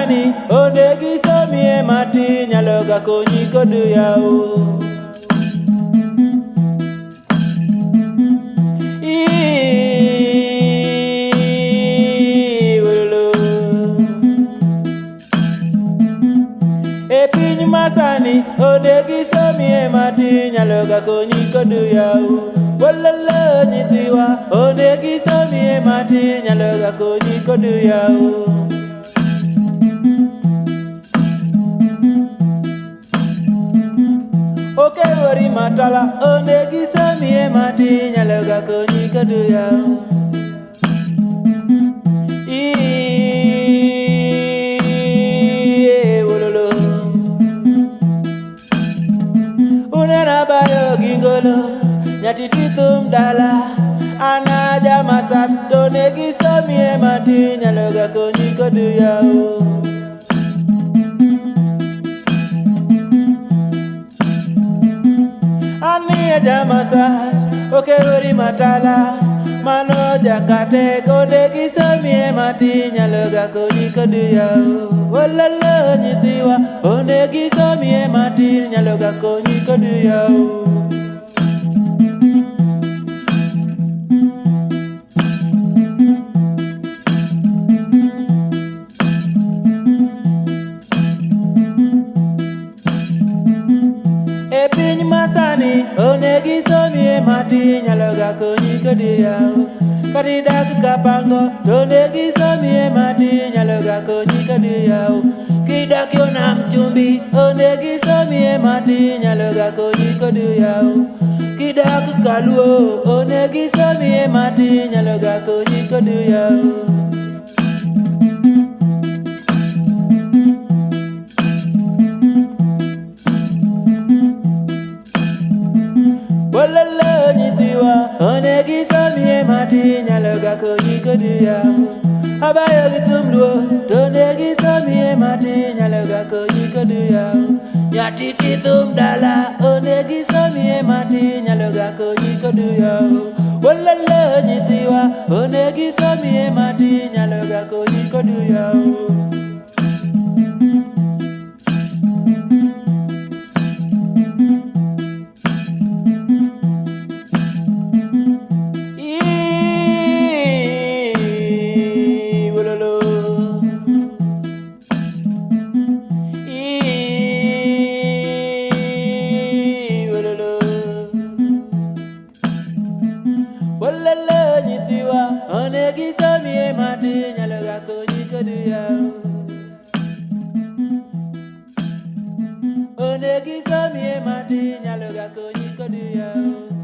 masani onegi somie matin nyalo ga konyi kod yawo. E piny masani onegi somie matin nyalo ga konyi kod yawo. Wololo nyithiwa onegi somie matin nyalo ga konyi kod yawo. Okewori matala onegi somie matin nyalo ga konyi kod yawo. Unena bayo gingolo nyatiti thum dala ana jamasat to negi somie matin nyalo ga konyi kod yawo. Ani jamasat okewori matala mano jakate onegi somie matin nyalo ga konyi kod yawo. Wololo nyithiwa onegi somie matin nyalo ga konyi kod yawo. E piny masani onegi somie matin nyalo ga konyi kod yawo. Kata idak kapango to onegi somie matin nyalo ga konyi kod yawo. Kidak yo nam chumbi onegi somie matin nyalo ga konyi kod yawo. Kidak kaluo onegi somie matin nyalo ga konyi kod yawo. Wololo nyithiwa onegi somie matin nyalo ga konyi kod yawo. Abayo gi thum luo to onegi somie matin nyalo ga konyi kod yawo. Nyatiti thum dala onegi somie matin nyalo ga konyi kod yawo. Wololo nyithiwa onegi somie matin nyalo ga konyi kod yawo. Wololo nyithiwa onegi somie matin nyalo ga konyi kod yawo. Onegi somie matin nyalo ga konyi kod yawo.